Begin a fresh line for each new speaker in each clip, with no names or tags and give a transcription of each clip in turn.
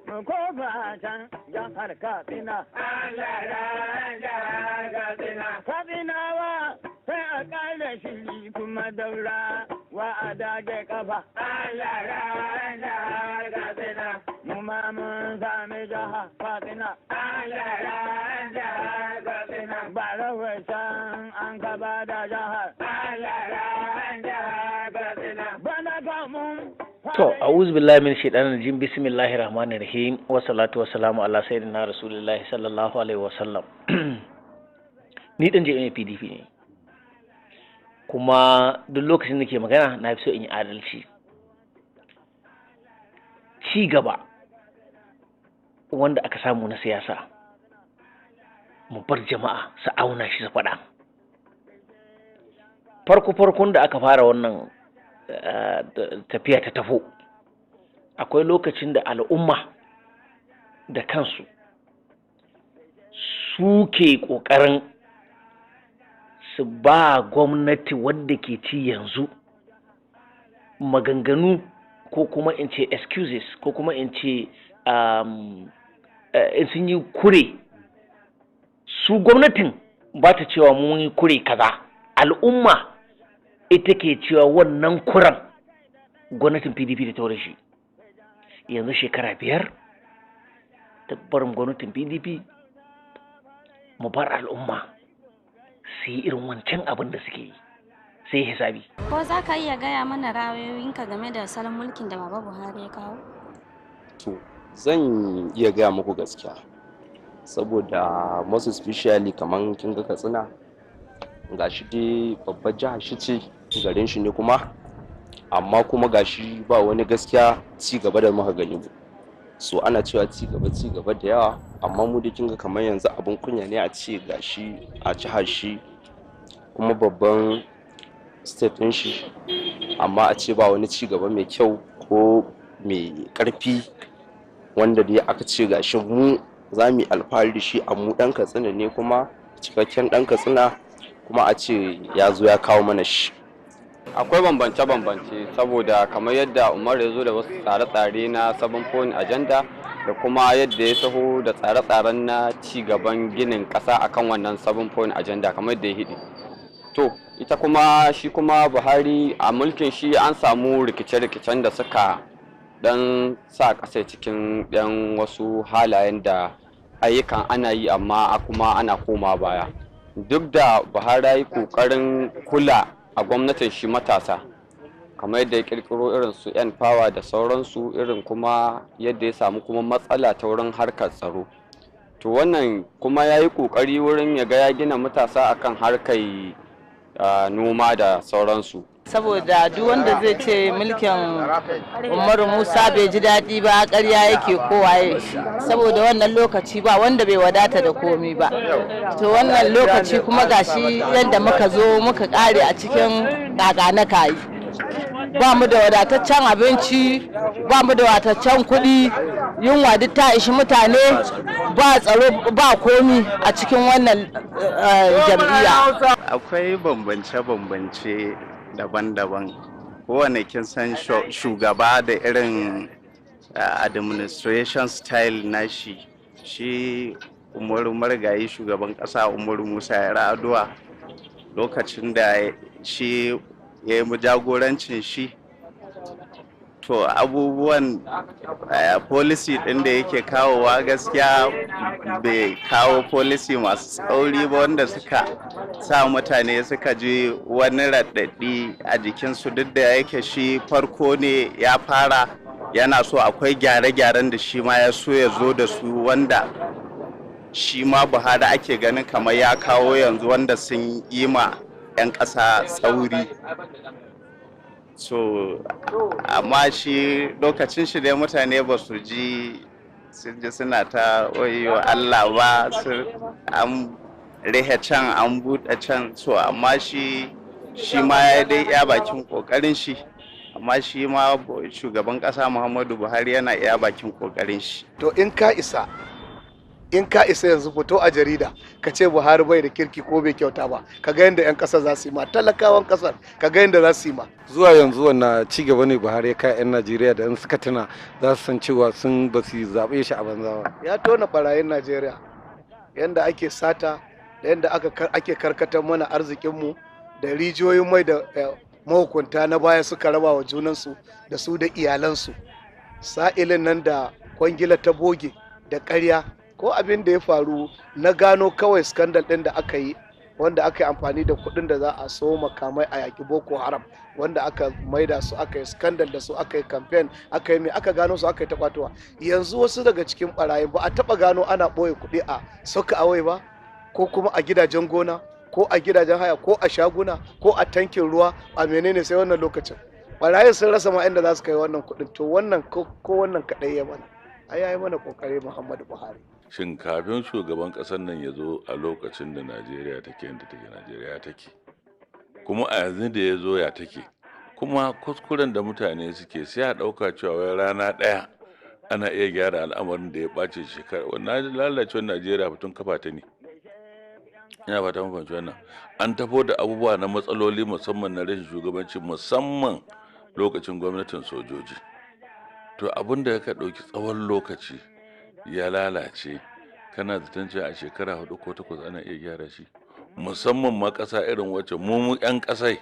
Mu koma can jihar Katsina. Katsinawa sai a ƙara shiri kuma daura wa a dage kafa. Mu ma mun sami jiha Katsina. Ba rawar can an gaba da jihar. Bana ga mun.
To, a'udhu billahi min shaitanir rajim. Bismillahir rahmanir rahim. Wa salatu wa salamu ala sayyidina rasulillahi sallallahu alaihi wa sallam. Ni dan jami'ar PDP ne. Kuma duk lokacin da ke magana na fi so in yi adalci. Ci gaba wanda aka samu na siyasa, mu bar jama'a su auna shi su faɗa. Farko farkon da aka fara wannan tafiya ta tafo, akwai lokacin da al'umma da kansu suke ƙoƙarin su ba gwamnati wadda ke ci yanzu maganganu, ko kuma in ce excuses, ko kuma in ce in sun yi kure, su gwamnatin ba ta cewa mun yi kure kaza. Al'umma ita ke cewa wannan kuran gwamnatin PDP da taure shi. Yanzu shekara 5 ta barin gwamnatin PDP, mu bar al'umma su yi irin wancan abin da suke yi, sai hisabi.
Ko za ka iya gaya mana ra'ayoyinka game da salon mulkin da Baba Buhari ya kawo?
To, zan iya gaya muku gaskiya, saboda most especially kaman kin ga Katsina, gashi dai babbar jihar shi ce, garin shi ne kuma, amma kuma gashi ba wani gaskiya ci gaba da muka gani. So ana cewa ci gaba, ci gaba da yawa, amma mu dai kin ga kamar yanzu abin kunya ne a ce gashi a jihar shi, kuma babban state ɗin shi, amma a ce ba wani ci gaba mai kyau ko mai ƙarfi wanda dai aka ce gashi mu za mu yi alfahari da shi, a mu ɗan Katsina ne, kuma cikakken ɗan Katsina, kuma a ce ya zo ya kawo mana shi.
Akwai bambance-bambance, saboda kamar yadda Umar ya zo da wasu tsare-tsare na seven point agenda, da kuma yadda ya taho da tsare-tsaren na ci gaban ginin ƙasa akan wannan seven point agenda kamar yadda ya hidi. To, ita kuma shi kuma Buhari, a mulkin shi an samu rikice-rikicen da suka dan sa ƙasa cikin ɗan wasu halayen da ayyukan ana yi amma kuma ana koma baya. Duk da Buhari ya yi ƙoƙarin kula a gwamnatin shi matasa, kamar yadda ya kirkiro irin su yan power da sauransu, irin kuma yadda ya samu kuma matsala ta wurin harkar tsaro. To, wannan kuma ya yi ƙoƙari wurin ya ga ya gina matasa akan harkar noma da sauransu.
Saboda duk wanda zai ce mulkin Umaru Musa bai ji daɗi ba, ƙarya yake, kowaye. Saboda wannan lokaci ba wanda bai wadata da komi ba. To, wannan lokaci kuma gashi yadda muka zo muka ƙare a cikin ƙaƙa na kayi, ba mu da wadataccen abinci, ba mu da wadataccen kuɗi, yunwa duk ta ishi mutane, ba tsaro, ba komi a cikin wannan jam'iyya.
Akwai bambance-bambance daban-daban. Kowane, kin san, shugaba da irin administration style nashi. Shi Umaru, marigayi shugaban kasa Umaru Musa Yar'adua, lokacin da shi ya yi jagorancin shi, to abubuwan policy ɗin da yake kawowa, gaskiya bai kawo policy masu tsauri ba wanda suka sa mutane suka ji wani raɗaɗi a jikinsu. Duk da yake shi farko ne ya fara, yana so akwai gyare-gyaren da shi ma ya so ya zo da su, wanda shi ma Buhari ake ganin kamar ya kawo yanzu, wanda sun yi ma 'yan ƙasa tsauri. So amma shi lokacin shi dai mutane ba su ji sun ji suna ta wayo Allah ba, su an rihe can, an buɗe can. So amma shi ma ya dai iya bakin ƙoƙarin shi, amma shi ma shugaban ƙasa Muhammadu Buhari yana iya bakin ƙoƙarin shi.
To, in ka isa In ka isa yanzu, fito a jarida ka ce Buhari bai da kirki ko bai kyauta ba, ka ga yadda 'yan ƙasar za su yi ma, talakawan ƙasar, ka ga yadda za su yi ma.
Zuwa yanzu, wannan ci gaba ne Buhari ya kai 'yan Najeriya da in suka tuna za su san cewa sun ba su zaɓe shi a banza ba?
Ya tona barayin Najeriya, yadda ake sata da yadda ake karkatar mana arzikinmu da rijiyoyin mai da mahukunta na baya suka raba wa junansu da su da iyalansu, sa'ilin nan da kwangila ta boge da ƙarya, ko abin da ya faru na gano kawai scandal ɗin da aka yi, wanda aka yi amfani da kuɗin da za a so makamai a yaƙi Boko Haram, wanda aka maida su, aka yi scandal da su, aka yi campaign, aka yi mai, aka gano su, aka yi taɓatuwa. Yanzu wasu daga cikin ɓarayi ba a taɓa gano ana ɓoye kuɗi a soakaway ba, ko kuma a gidajen gona, ko a gidajen haya, ko a shaguna, ko a tankin ruwa, a menene, sai wannan lokacin. Barayin sun rasa ma inda za su kai wannan kuɗin. To wannan, ko wannan kaɗai ya mana, ai yayi mana kokari Muhammadu Buhari.
Shin kafin shugaban ƙasar nan ya zo, a lokacin da Najeriya take yadda take, Najeriya take? Kuma a yanzu da ya zo, ya take? Kuma kuskuren da mutane suke, sai a ɗauka cewa wai rana ɗaya ana iya gyara al'amarin da ya ɓace shekara. Wannan lalacewar Najeriya tun kafa ta ne. Ina fata mun fahimci wannan. An tafo da abubuwa na matsaloli, musamman na rashin shugabanci, musamman lokacin gwamnatin sojoji. To abin da ka ɗauki tsawon lokaci ya lalace, kana zaton cewa a shekara 4 ko 8 ana iya gyara shi? Musamman ma ƙasa irin wacce mu 'yan ƙasai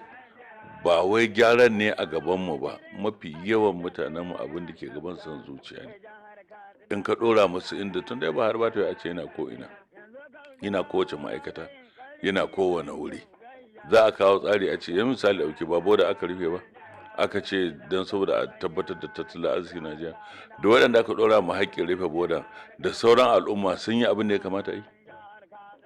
ba wai gyaran ne a gabanmu ba. Mafi yawan mutanenmu abin da ke gaban son zuciya ne. In ka ɗora musu inda tun dai ba har ba ta a ce yana ko ina, yana kowace ma'aikata, yana kowane wuri, za a kawo tsari a ce ya misali ɗauki ba boda aka rufe ba, aka ce don saboda a tabbatar da tattalin arzikin Najeriya. Da waɗanda aka ɗora mu haƙƙin rufe boda da sauran al'umma, sun yi abin da ya kamata yi?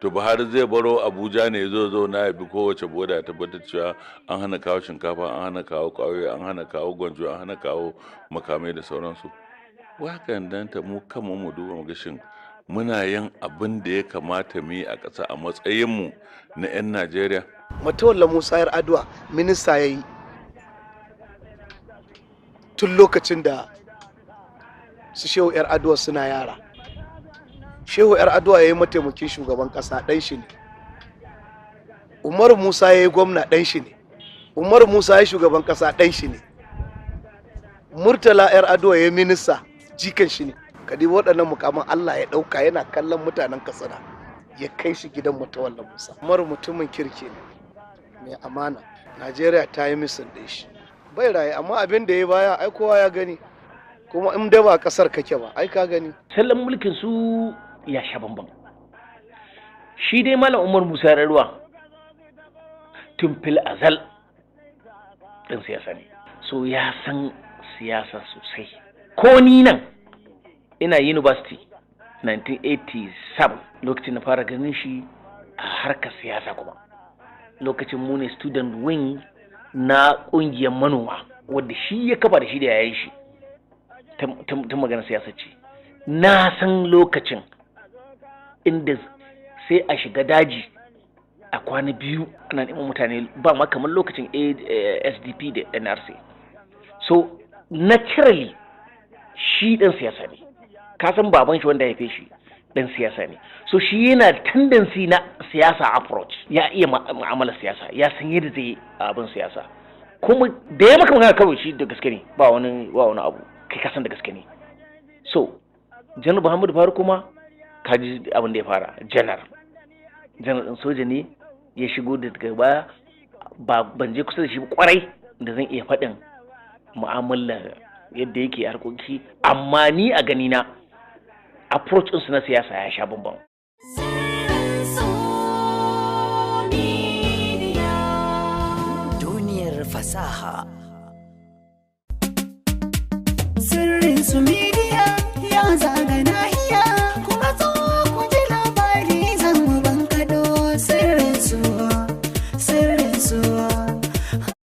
To Buhari zai baro Abuja ne ya zo zauna ya bi kowace boda ya tabbatar cewa an hana kawo shinkafa, an hana kawo ƙwayoyi, an hana kawo gwanjo, an hana kawo makamai da sauransu? Wakan dan ta mu kanmu mu duba mu ga, shin muna yin abin da ya kamata mu yi a ƙasa a matsayinmu na 'yan Najeriya?
Matawalla Musa Yar'adua minista ya yi tun lokacin da su Shehu Yar'adua suna yara. Shehu Yar'adua ya yi mataimakin shugaban kasa, ɗan shi ne. Umaru Musa ya yi gwamna, ɗan shi ne. Umaru Musa ya shugaban kasa, ɗan shi ne. Murtala Yar'adua ya yi minista, jikan shi ne. Ka dibi waɗannan mukaman, Allah ya ɗauka yana kallon mutanen Katsina ya kai shi gidan Matawalla Musa. Umaru mutumin kirki ne, mai amana. Najeriya ta yi missing ɗin shi. Bai raye, amma abin da ya baya ai kowa ya gani, kuma in dai ba kasar kake ba, ai ka gani.
Salon mulkin su ya sha bambam. Shi dai Malam Umar Musa Yar'adua tun fil azal ɗin siyasa ne, so ya san siyasa sosai. Ko ni nan ina university 1987, lokacin na fara ganin shi a harkar siyasa. Kuma lokacin mu ne student wing na ƙungiyar manoma, wadda shi ya kafa da shi da yayan shi. Ta magana siyasa ce, na san lokacin inda sai a shiga daji a kwana 2 ana neman mutane, ba ma kamar lokacin SDP da NRC. So naturally shi ɗan siyasa ne. Ka san baban shi wanda ya haife shi ɗan siyasa ne, so shi yana tendency na siyasa approach, ya iya mu'amalar siyasa, ya san yadda zai abin siyasa. Kuma da ya maka magana kawai, shi da gaske ne, ba wani abu, kai ka san da gaske ne. So Janar Muhammadu Buhari kuma, ka ji abin da ya fara, janar janar ɗin soja ne ya shigo daga baya. Ba ban je kusa da shi kwarai da zan iya faɗin mu'amalar yadda yake harkoki, amma ni a ganina approach ɗinsu na siyasa ya sha bambam.
Duniyar fasaha.
Sirrin su media ya zaga.